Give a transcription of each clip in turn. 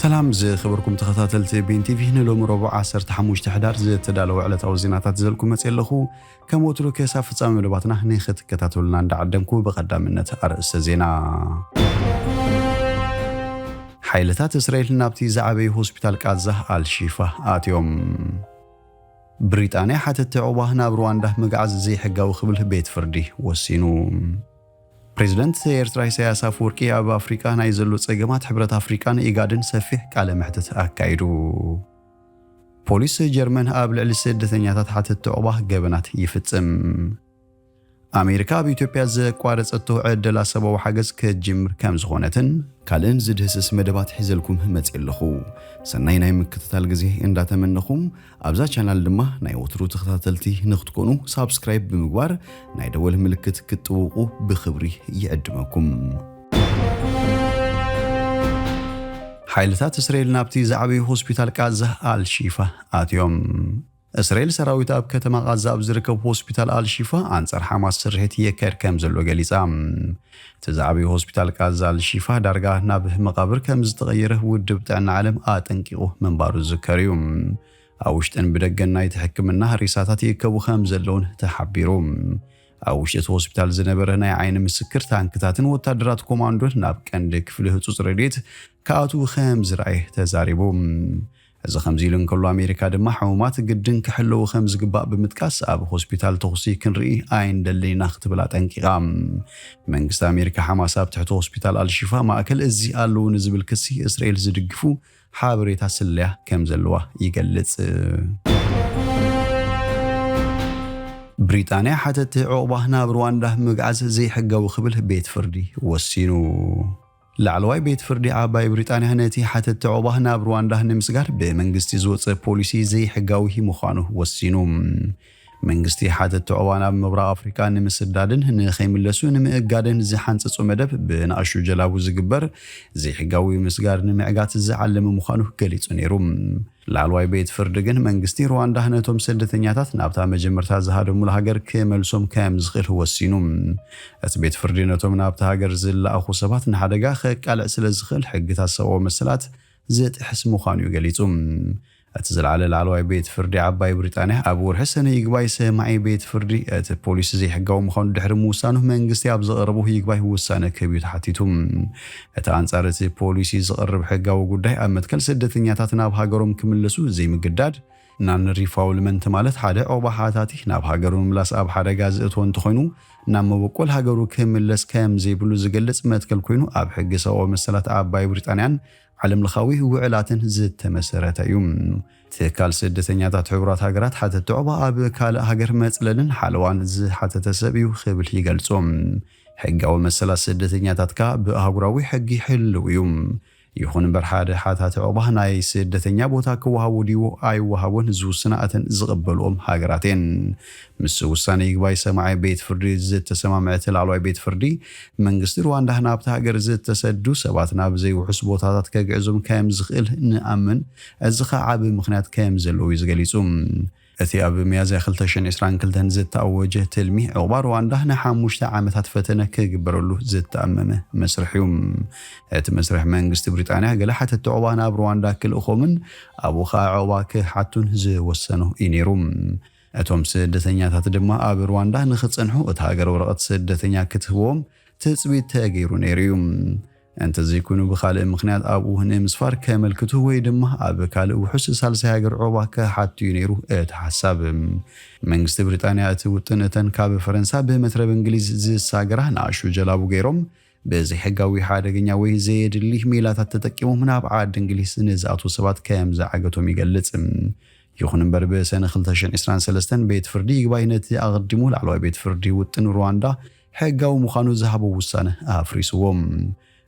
ሰላም ዝኸበርኩም ተኸታተልቲ ቢን ቲቪ፣ ንሎሚ ረቡዕ ዓሰርተ ሓሙሽተ ሕዳር ዝተዳለወ ዕለታዊ ዜናታት ዘልኩ መፅእ ኣለኹ። ከም ወትሩ ክሳብ ፍጻሜ መደባትና ንኽትከታተሉና እንዳዓደምኩ፣ ብቐዳምነት ኣርእስተ ዜና። ሓይልታት እስራኤል ናብቲ ዝዓበየ ሆስፒታል ቃዛ ኣልሺፋ ኣትዮም። ብሪጣንያ ሓተቲ ዑቕባ ናብ ሩዋንዳ ምግዓዝ ዘይሕጋዊ ክብል ቤት ፍርዲ ወሲኑ። ፕሬዚደንት ኤርትራ ኢሳያስ ኣፈወርቂ ኣብ ኣፍሪቃ ናይ ዘሎ ጸገማት ሕብረት ኣፍሪቃን ኢጋድን ሰፊሕ ቃለ መሕትት ኣካይዱ። ፖሊስ ጀርመን ኣብ ልዕሊ ስደተኛታት ሓተቲ ዑቕባ ገበናት ይፍጽም። ኣሜሪካ ኣብ ኢትዮጵያ ዘቋረጸቶ ዕደላ ሰብኣዊ ሓገዝ ክትጅምር ከም ዝኾነትን ካልእን ዝድህስስ መደባት ሒዘልኩም መጽእ ኣለኹ። ሰናይ ናይ ምክትታል ግዜ እንዳተመነኹም፣ ኣብዛ ቻናል ድማ ናይ ወትሩ ተኸታተልቲ ንክትኮኑ ሳብስክራይብ ብምግባር ናይ ደወል ምልክት ክትጥውቑ ብኽብሪ ይዕድመኩም። ሓይልታት እስራኤል ናብቲ ዝዓበየ ሆስፒታል ቃዛ ኣልሺፋ ኣትዮም። እስራኤል ሰራዊት ኣብ ከተማ ቃዛ ኣብ ዝርከብ ሆስፒታል ኣልሺፋ ኣንጻር ሓማስ ስርሒት የካየድ ከም ዘሎ ገሊጻ። እቲ ዝዓበየ ሆስፒታል ቃዛ ኣልሺፋ ዳርጋ ናብ መቓብር ከም ዝተቐየረ ውድብ ጥዕና ዓለም ኣጠንቂቑ ምንባሩ ዝዝከር እዩ። ኣብ ውሽጥን ብደገን ናይቲ ሕክምና ሬሳታት ይእከቡ ከም ዘለውን ተሓቢሩ። ኣብ ውሽጢ እቲ ሆስፒታል ዝነበረ ናይ ዓይኒ ምስክር ታንክታትን ወታደራት ኮማንዶን ናብ ቀንዲ ክፍሊ ህጹጽ ረድኤት ክኣትዉ ከም ዝረኣየ ተዛሪቡ። እዚ ከምዚ ኢሉ እንከሎ፣ ኣሜሪካ ድማ ሕሙማት ግድን ክሕለዉ ከም ዝግባእ ብምጥቃስ፣ ኣብ ሆስፒታል ተኹሲ ክንርኢ ኣይንደልን ኢና ክትብል ኣጠንቂቓ። መንግስቲ ኣሜሪካ ሓማስ ኣብ ትሕቲ ሆስፒታል ኣልሺፋ ማእከል እዚ ኣለዉ ንዝብል ክሲ እስራኤል ዝድግፉ ሓበሬታ ስለያ ከም ዘለዋ ይገልጽ። ብሪጣንያ ሓተቲ ዑቕባ ናብ ሩዋንዳ ምግዓዝ ዘይሕጋዊ ክብል ቤት ፍርዲ ወሲኑ። ላዕለዋይ ቤት ፍርዲ ዓባይ ብሪጣንያ ነቲ ሓተቲ ዑቕባ ናብ ሩዋንዳ ንምስጋር ብመንግስቲ ዝወጸ ፖሊሲ ዘይሕጋዊ ምዃኑ ወሲኑ። መንግስቲ ሓተቲ ዑቕባ ናብ ምብራቕ ኣፍሪቃ ንምስዳድን ንኸይምለሱ ንምእጋድን ዝሓንጸጾ መደብ ብንኣሽቱ ጀላቡ ዝግበር ዘይሕጋዊ ምስጋር ንምዕጋት ዝዓለመ ምዃኑ ገሊጹ ነይሩ። ላዕለዋይ ቤት ፍርዲ ግን መንግስቲ ሩዋንዳ ነቶም ስደተኛታት ናብታ መጀመርታ ዝሃደሙላ ሃገር ክመልሶም ከም ዝኽእል ወሲኑ። እቲ ቤት ፍርዲ ነቶም ናብታ ሃገር ዝለኣኹ ሰባት ንሓደጋ ከቃልዕ ስለ ዝኽእል ሕግታት ሰብኣዊ መሰላት ዝጥሕስ ምዃኑ እዩ ገሊጹ። እቲ ዝለዓለ ላዕለዋይ ቤት ፍርዲ ዓባይ ብሪጣንያ ኣብ ወርሒ ሰነ ይግባይ ሰማዒ ቤት ፍርዲ እቲ ፖሊሲ ዘይሕጋዊ ምዃኑ ድሕሪ ምውሳኑ መንግስቲ ኣብ ዘቐረቡ ይግባይ ውሳነ ክህብ እዩ ተሓቲቱ። እቲ ኣንጻር እቲ ፖሊሲ ዝቐርብ ሕጋዊ ጉዳይ ኣብ መትከል ስደተኛታት ናብ ሃገሮም ክምለሱ ዘይምግዳድ፣ ናን ሪፋውልመንት ማለት ሓደ ዑቕባ ሓታቲ ናብ ሃገሩ ምምላስ ኣብ ሓደጋ ዘእትዎ እንተኾይኑ ናብ መበቆል ሃገሩ ክምለስ ከም ዘይብሉ ዝገልጽ መትከል ኮይኑ ኣብ ሕጊ ሰብኣዊ መሰላት ዓባይ ብሪጣንያን ዓለም ለኻዊ ውዕላትን ዝተመሰረተ እዩ። ትካል ስደተኛታት ሕቡራት ሃገራት ሓተቲ ዑቕባ ኣብ ካልእ ሃገር መጽለልን ሓለዋን ዝሓተተ ሰብ እዩ ክብል ይገልጾ። ሕጋዊ መሰላት ስደተኛታት ከኣ ብኣህጉራዊ ሕጊ ሕልው እዩ። ይኹን እምበር ሓደ ሓታቲ ዑቕባ ናይ ስደተኛ ቦታ ክወሃቦ ድዩ ኣይወሃቦን ዝውስና እተን ዝቕበልኦም ሃገራት እየን። ምስ ውሳነ ይግባይ ሰማዒ ቤት ፍርዲ ዝተሰማምዐ እቲ ላዕለዋይ ቤት ፍርዲ መንግስቲ ሩዋንዳ ናብቲ ሃገር ዝተሰዱ ሰባት ናብ ዘይውሑስ ቦታታት ከግዕዞም ከም ዝኽእል ንኣምን፣ እዚ ኸኣ ዓቢ ምኽንያት ከም ዘለዎ እዩ ዝገሊጹ። እቲ ኣብ ሚያዝያ ክልተ ሽሕን ዕስራን ክልተን ዝተኣወጀ ትልሚ ዑቕባ ሩዋንዳ ንሓሙሽተ ዓመታት ፈተነ ክግበረሉ ዝተኣመመ መስርሕ እዩ። እቲ መስርሕ መንግስቲ ብሪጣንያ ገለ ሓተቲ ዑቕባ ናብ ሩዋንዳ ክልእኾምን ኣብኡ ኸኣ ዑቕባ ክሓቱን ዝወሰኖ እዩ ነይሩ። እቶም ስደተኛታት ድማ ኣብ ሩዋንዳ ንኽጸንሑ እታ ሃገር ወረቐት ስደተኛ ክትህቦም ትጽቢት ተገይሩ ነይሩ እዩ። እንተዘይኮይኑ ብኻልእ ምኽንያት ኣብኡ ንምስፋር ከመልክቱ ወይ ድማ ኣብ ካልእ ውሑስ ሳልሳይ ሃገር ዑቕባ ክሓቱ እዩ ነይሩ እቲ ሓሳብ። መንግስቲ ብሪጣንያ እቲ ውጥን እተን ካብ ፈረንሳ ብመትረብ እንግሊዝ ዝሳገራ ንኣሽቱ ጀላቡ ገይሮም ብዘይሕጋዊ ሓደገኛ ወይ ዘየድሊ ሜላታት ተጠቂሞም ናብ ዓዲ እንግሊዝ ንዝኣትዉ ሰባት ከም ዝዓገቶም ይገልጽ። ይኹን እምበር ብሰነ ክልተ ሽሕን ዕስራን ሰለስተን ቤት ፍርዲ ይግባይ ነቲ ኣቐዲሙ ላዕለዋይ ቤት ፍርዲ ውጥን ሩዋንዳ ሕጋዊ ምዃኑ ዝሃቦ ውሳነ ኣፍሪስዎ።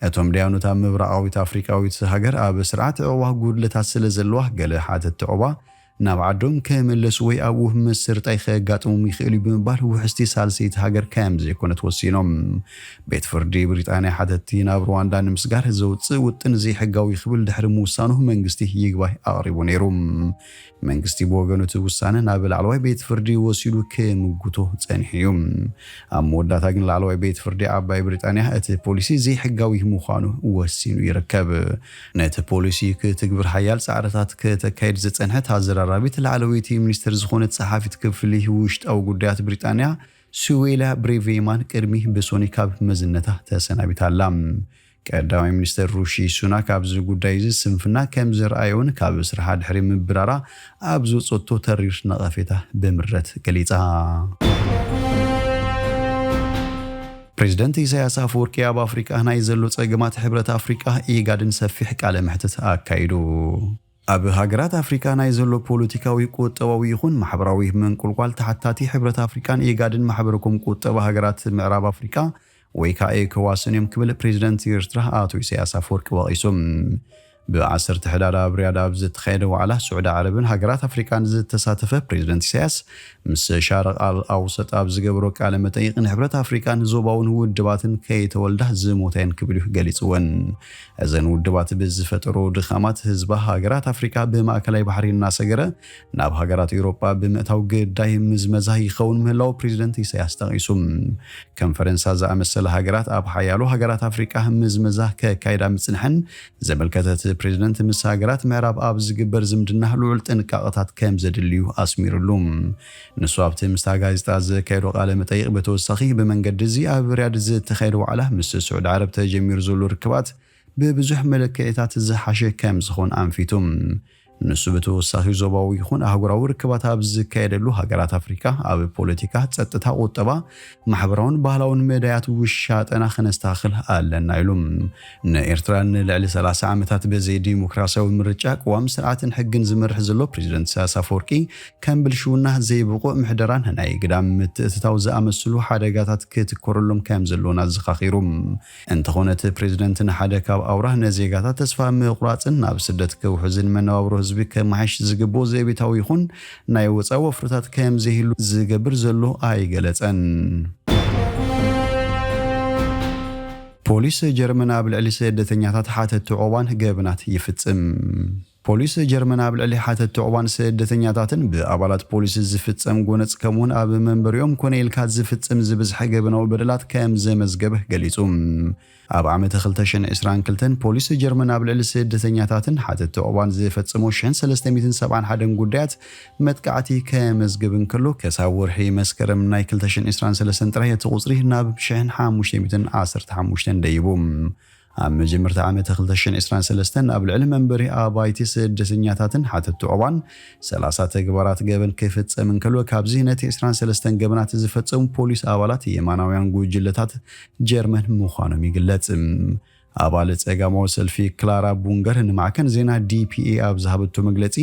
እቶም ደያኑት ኣብ ምብራቓዊት ኣፍሪቃዊት ሃገር ኣብ ስርዓት ዕቑባ ጉድለታት ስለ ዘለዋ ገለ ሓተቲ ዕቑባ ናብ ዓዶም ክምለሱ ወይ ኣብኡ ምስርጣይ ከጋጥሞም ይኽእል እዩ ብምባል ውሕስቲ ሳልሰይቲ ሃገር ከም ዘይኮነት ወሲኖም። ቤት ፍርዲ ብሪጣንያ ሓተትቲ ናብ ሩዋንዳ ንምስጋር ዘውፅእ ውጥን ዘይሕጋዊ ክብል ድሕሪ ምውሳኑ መንግስቲ ይግባይ ኣቕሪቡ ነይሩ። መንግስቲ ብወገኑ እቲ ውሳነ ናብ ላዕለዋይ ቤት ፍርዲ ወሲዱ ክምጉቶ ጸኒሑ እዩ። ኣብ መወዳእታ ግን ላዕለዋይ ቤት ፍርዲ ዓባይ ብሪጣንያ እቲ ፖሊሲ ዘይሕጋዊ ምዃኑ ወሲኑ ይርከብ። ነቲ ፖሊሲ ክትግብር ሓያል ጻዕርታት ከተካይድ ዝጸንሐት ኣዘራራቢት ላዕለወይቲ ሚኒስትር ዝኾነት ጸሓፊት ክፍሊ ውሽጣዊ ጉዳያት ብሪጣንያ ስዌላ ብሬቬማን ቅድሚ ብሶኒ ካብ መዝነታ ተሰናቢታ ኣላ። ቀዳማይ ሚኒስተር ሩሺ ሱናክ ኣብዚ ጉዳይ እዚ ስንፍና ከም ዘርኣየውን ካብ ስርሓ ድሕሪ ምብራራ ኣብ ዝወጸቶ ተሪር ነቐፌታ ብምረት ገሊጻ። ፕሬዚደንት ኢሳያስ ኣፈወርቂ ኣብ ኣፍሪቃ ናይ ዘሎ ጸገማት ሕብረት ኣፍሪቃ ኢጋድን ሰፊሕ ቃለ መሕትት ኣካይዱ። ኣብ ሃገራት ኣፍሪቃ ናይ ዘሎ ፖለቲካዊ፣ ቁጠባዊ ይኹን ማሕበራዊ ምንቁልቋል ተሓታቲ ሕብረት ኣፍሪቃን ኢጋድን ማሕበረኮም ቁጠባ ሃገራት ምዕራብ ኣፍሪቃ ወይ ከዓ ኤኮዋስን እዮም ክብል ፕሬዚደንት ኤርትራ ኣቶ ኢሳያስ ኣፈወርቂ ወቒሱ። ብ10 ሕዳር ኣብ ሪያድ ኣብ ዝተኻየደ ዋዕላ ስዑዲ ዓረብን ሃገራት ኣፍሪቃን ዝተሳተፈ ፕሬዚደንት ኢሳያስ ምስ ሻርቕ ኣል ኣውሰጥ ኣብ ዝገበሮ ቃለ መጠይቕ ንሕብረት ኣፍሪቃን ዞባውን ውድባትን ከይተወልዳ ዝሞታ እየን ክብል እዩ ገሊጽወን። እዘን ውድባት ብዝፈጠሮ ድኻማት ህዝባ ሃገራት ኣፍሪቃ ብማእከላይ ባሕሪ እናሰገረ ናብ ሃገራት ኤውሮጳ ብምእታው ግዳይ ምዝመዛ ይኸውን ምህላው ፕሬዚደንት ኢሳያስ ጠቒሱ። ከም ፈረንሳ ዝኣመሰለ ሃገራት ኣብ ሓያሎ ሃገራት ኣፍሪቃ ምዝመዛ ከካይዳ ምጽንሐን ዘመልከተ እቲ ፕሬዚደንት ምስ ሃገራት ምዕራብ ኣብ ዝግበር ዝምድና ልዑል ጥንቃቐታት ከም ዘድልዩ ኣስሚሩሉ። ንሱ ኣብቲ ምስታ ጋዜጣ ዘካየዶ ቃለ መጠይቕ ብተወሳኺ ብመንገዲ እዚ ኣብ ሪያድ ዝተኻየደ ዋዕላ ምስ ስዑዲ ዓረብ ተጀሚሩ ዘሎ ርክባት ብብዙሕ መለክዒታት ዝሓሸ ከም ዝኾን ኣንፊቱ። ንሱ ብተወሳኺ ዞባዊ ይኹን ኣህጉራዊ ርክባት ኣብ ዝካየደሉ ሃገራት ኣፍሪካ ኣብ ፖለቲካ፣ ጸጥታ፣ ቁጠባ፣ ማሕበራውን ባህላውን መዳያት ውሻጠና ክነስተኻኽል ኣለና ኢሉ። ንኤርትራ ንልዕሊ ሰላሳ ዓመታት ብዘይ ዲሞክራሲያዊ ምርጫ፣ ቅዋም ስርዓትን ሕግን ዝመርሕ ዘሎ ፕሬዚደንት ኢሳያስ ኣፈወርቂ ከም ብልሽውና፣ ዘይብቑዕ ምሕደራን ናይ ግዳም ምትእትታው ዝኣመስሉ ሓደጋታት ክትኮረሎም ከም ዘለዎን ኣዘኻኺሩ። እንተኾነ እቲ ፕሬዚደንት ንሓደ ካብ ኣውራ ንዜጋታት ተስፋ ምቑራጽን ናብ ስደት ክውሕዝን መነባብሮ ህዝቢ ከመሓይሽ ዝግብኦ ዘቤታዊ ይኹን ናይ ወጻኢ ወፍርታት ከም ዘይህሉ ዝገብር ዘሎ ኣይገለጸን። ፖሊስ ጀርመን ኣብ ልዕሊ ስደተኛታት ሓተቲ ዑቕባን ገበናት ይፍጽም። ፖሊስ ጀርመን ኣብ ልዕሊ ሓተቲ ዑቕባን ስደተኛታትን ብኣባላት ፖሊስ ዝፍጸም ጎነጽ ከምኡውን ኣብ መንበሪኦም ኮነ ኢልካ ዝፍጽም ዝበዝሐ ገበናዊ በደላት ከም ዘመዝገበ ገሊጹ። ኣብ ዓመተ ክልተ ሽሕን ዕስራን ክልተን ፖሊስ ጀርመን ኣብ ልዕሊ ስደተኛታትን ሓተቲ ዑቕባን ዝፈጸሞ ሽሕን ሰለስተ ሚእትን ሰብዓን ሓደን ጉዳያት መጥቃዕቲ ከመዝግብ እንከሎ፣ ክሳብ ወርሒ መስከረም ናይ ክልተ ሽሕን ዕስራን ሰለስተን ጥራይ እቲ ቁጽሪ ናብ ሽሕን ሓሙሽተ ሚእትን ዓሰርተ ሓሙሽተን ደይቡ። ኣብ መጀመርታ ዓመተ ክልተ ሽሕን ዕስራን ሰለስተን ኣብ ልዕሊ መንበሪ ኣባይቲ ስደተኛታትን ሓተቲ ዑቕባን ሰላሳ ተግባራት ገበን ክፍጸም እንከሎ፣ ካብዚ ነቲ ዕስራን ሰለስተን ገበናት ዝፈጸሙ ፖሊስ ኣባላት የማናውያን ጉጅለታት ጀርመን ምዃኖም ይግለጽ። ኣባል ጸጋማዊ ሰልፊ ክላራ ቡንገር ንማዕከን ዜና ዲ ፒ ኤ ኣብ ዝሃበቶ መግለጺ፣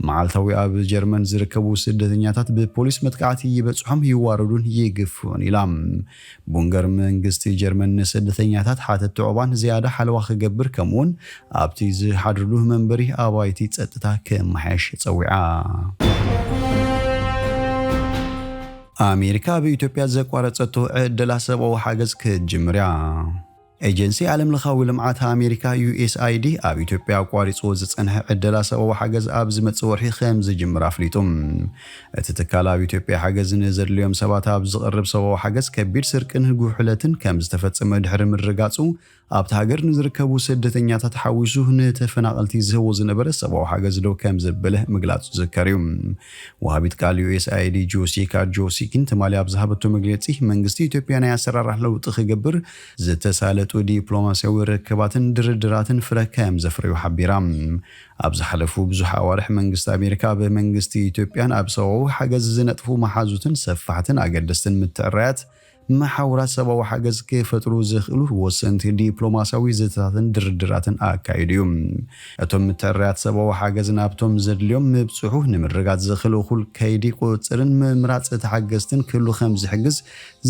መዓልታዊ ኣብ ጀርመን ዝርከቡ ስደተኛታት ብፖሊስ መጥቃዕቲ ይበጽሖም፣ ይዋረዱን ይግፍዑን ኢላ። ቡንገር መንግስቲ ጀርመን ንስደተኛታት ሓተቲ ዑቕባን ዝያዳ ሓለዋ ክገብር ከምኡውን ኣብቲ ዝሓድርሉ መንበሪ ኣባይቲ ጸጥታ ክመሓየሽ ጸዊዓ። ኣሜሪካ ኣብ ኢትዮጵያ ዘቋረጸቶ ዕደላ ሰብኣዊ ሓገዝ ክትጅምር እያ። ኤጀንሲ ዓለምለኻዊ ልምዓት ኣሜሪካ ዩ ኤስ ኣይ ዲ ኣብ ኢትዮጵያ ኣቋሪጽዎ ዝጸንሐ ዕደላ ሰብኣዊ ሓገዝ ኣብ ዝመጽእ ወርሒ ከም ዝጅምር ኣፍሊጡ። እቲ ትካል ኣብ ኢትዮጵያ ሓገዝ ንዘድልዮም ሰባት ኣብ ዝቐርብ ሰብኣዊ ሓገዝ ከቢድ ስርቅን ጉሕለትን ከም ዝተፈጸመ ድሕሪ ምርጋጹ፣ ኣብቲ ሃገር ንዝርከቡ ስደተኛታት ሓዊሱ ንተፈናቐልቲ ዝህቦ ዝነበረ ሰብኣዊ ሓገዝ ደው ከም ዘበለ ምግላጹ ዝዝከር እዩ። ወሃቢት ቃል ዩ ኤስ ኣይ ዲ ጆሲካ ጆሲኪን ትማሊ ኣብ ዝሃበቶ መግለጺ፣ መንግስቲ ኢትዮጵያ ናይ ኣሰራርሓ ለውጢ ክገብር ዝተሳለጡ ዲፕሎማሲያዊ ርክባትን ድርድራትን ፍረ ከም ዘፍረዩ ሓቢራ። ኣብ ዝሓለፉ ብዙሕ ኣዋርሕ መንግስቲ ኣሜሪካ ኣብ መንግስቲ ኢትዮጵያን ኣብ ሰብኣዊ ሓገዝ ዝነጥፉ መሓዙትን ሰፋሕትን ኣገደስትን ምትዕራያት መሓውራት ሰብኣዊ ሓገዝ ክፈጥሩ ዝኽእሉ ወሰንቲ ዲፕሎማሲያዊ ዘተታትን ድርድራትን ኣካይዱ እዩ። እቶም ምትዕርያት ሰብኣዊ ሓገዝ ናብቶም ዘድልዮም ምብጽሑ ንምርጋጽ ዝኽእል እኹል ከይዲ ቁጽርን ምምራጽ ተሓገዝትን ክህሉ ከም ዝሕግዝ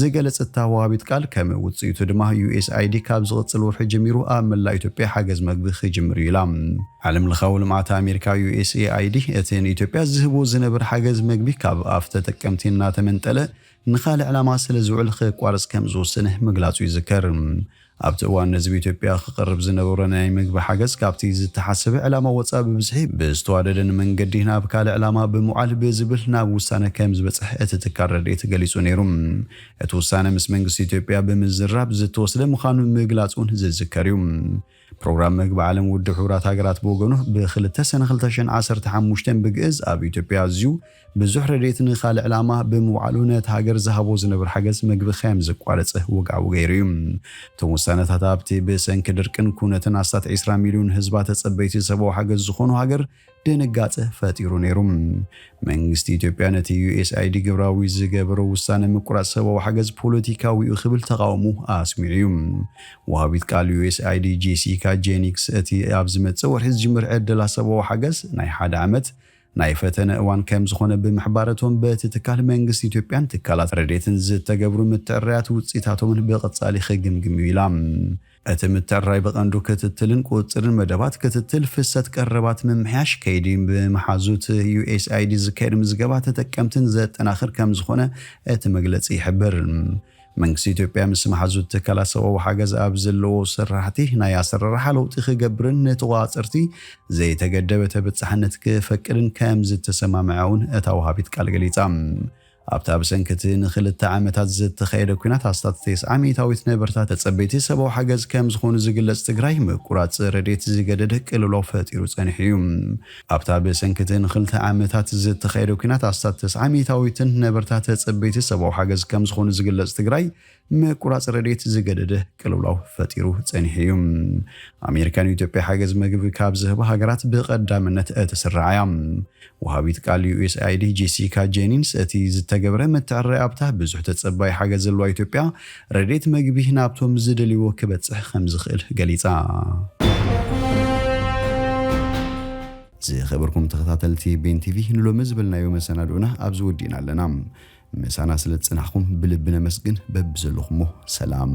ዝገለጸት እታ ወሃቢት ቃል፣ ከም ውጽኢቱ ድማ ዩ ኤስ ኣይ ዲ ካብ ዝቕጽል ወርሒ ጀሚሩ ኣብ መላእ ኢትዮጵያ ሓገዝ መግቢ ክጅምር እዩ ኢላ። ዓለም ለኻዊ ልምዓት ኣሜሪካ ዩ ኤስ ኤ ኣይ ዲ እቲ ንኢትዮጵያ ዝህቦ ዝነበር ሓገዝ መግቢ ካብ ኣፍ ተጠቀምቲ እናተመንጠለ ንኻልእ ዕላማ ስለ ዝውዕል ክቋረጽ ከም ዝወሰነ ምግላጹ ይዝከር። ኣብቲ እዋን ንህዝቢ ኢትዮጵያ ክቐርብ ዝነበሮ ናይ ምግቢ ሓገዝ ካብቲ ዝተሓሰበ ዕላማ ወጻኢ ብብዝሒ ብዝተዋደደን መንገዲ ናብ ካልእ ዕላማ ብምውዓል ብዝብል ናብ ውሳነ ከም ዝበጽሕ እቲ ትካል ረድኤት ገሊጹ ነይሩ። እቲ ውሳነ ምስ መንግስቲ ኢትዮጵያ ብምዝራብ ዝተወስደ ምዃኑ ምግላጹ እውን ዝዝከር እዩ። ፕሮግራም ምግቢ ዓለም ውድብ ሕቡራት ሃገራት ብወገኑ ብክልተ ሰነ ክልተ ሽሕን ዓሰርተ ሓሙሽተን ብግእዝ ኣብ ኢትዮጵያ ኣዝዩ ብዙሕ ረድኤት ንኻልእ ዕላማ ብምውዓሉ ነቲ ሃገር ዝሃቦ ዝነብር ሓገዝ ምግቢ ከም ዝቋረጸ ወግዓዊ ገይሩ እዩ። እቶም ውሳነታት ኣብቲ ብሰንኪ ድርቅን ኩነትን ኣስታት ዕስራ ሚልዮን ህዝባ ተጸበይቲ ሰብኣዊ ሓገዝ ዝኾኑ ሃገር ድንጋጸ ፈጢሩ ነይሩ። መንግስቲ ኢትዮጵያ ነቲ ዩ ኤስ ኣይ ዲ ግብራዊ ዝገበሮ ውሳነ ምቁራጽ ሰብኣዊ ሓገዝ ፖለቲካዊ እዩ ክብል ተቓውሞ ኣስሚዑ እዩ። ወሃቢት ቃል ዩ ኤስ ኣይ ዲ ጄሲካ ጄኒክስ እቲ ኣብ ዝመጽእ ወርሒ ዝጅምር ዕደላ ሰብኣዊ ሓገዝ ናይ ሓደ ዓመት ናይ ፈተነ እዋን ከም ዝኾነ ብምሕባር፣ እቶም በቲ ትካል መንግስቲ ኢትዮጵያን ትካላት ረድኤትን ዝተገብሩ ምትዕርያት ውፅኢታቶምን ብቐጻሊ ክግምግም እዩ ኢላ። እቲ ምትዕራይ ብቐንዱ ክትትልን ቁፅርን መደባት ክትትል፣ ፍሰት ቀረባት ምምሕያሽ፣ ከይዲ ብምሓዙት ዩ ኤስ ኣይ ዲ ዝካየድ ምዝገባ ተጠቀምትን ዘጠናኽር ከም ዝኾነ እቲ መግለፂ ይሕብር። መንግስቲ ኢትዮጵያ ምስ መሓዙት ትካላት ሰብኣዊ ሓገዝ ኣብ ዘለዎ ስራሕቲ ናይ ኣሰራርሓ ለውጢ ክገብርን ንተቋፀርቲ ዘይተገደበ ተበፃሕነት ክፈቅድን ከም ዝተሰማምዐ እውን እታ ወሃቢት ቃል ገሊፃ። ኣብታ ብሰንኪ እቲ ንክልተ ዓመታት ዝተኻየደ ኲናት ኣስታት ተስዓ ሚእታዊት ነበርታ ተጸበይቲ ሰብኣዊ ሓገዝ ከም ዝኾኑ ዝግለጽ ትግራይ፣ ምቁራጽ ረድኤት ዝገደደ ቅልውላው ፈጢሩ ጸኒሑ እዩ። ኣብታ ብሰንኪ እቲ ንክልተ ዓመታት ዝተኻየደ ኲናት ኣስታት ተስዓ ሚእታዊትን ነበርታ ተጸበይቲ ሰብኣዊ ሓገዝ ከም ዝኾኑ ዝግለጽ ትግራይ፣ ምቁራጽ ረድኤት ዝገደደ ቅልውላው ፈጢሩ ጸኒሑ እዩ። ኣሜሪካ ንኢትዮጵያ ሓገዝ መግቢ ካብ ዝህባ ሃገራት ብቐዳምነት እትስራዕ እያ። ወሃቢት ቃል ዩ ኤስ ኣይ ዲ ጄሲካ ጄኒንስ፣ እቲ ዝተገብረ ምትዕርራይ ኣብታ ብዙሕ ተጸባይ ሓገዝ ዘለዋ ኢትዮጵያ ረድኤት መግቢ ናብቶም ዝደልይዎ ክበጽሕ ከም ዝኽእል ገሊጻ። ዝኸበርኩም ተኸታተልቲ ቤን ቲቪ፣ ንሎሚ ዝበልናዮ መሰናድኦና ኣብዚ ወዲእና ኣለና። ምሳና ስለ ዝጸናሕኩም ብልቢ ነመስግን። በብዘለኹሞ ሰላም።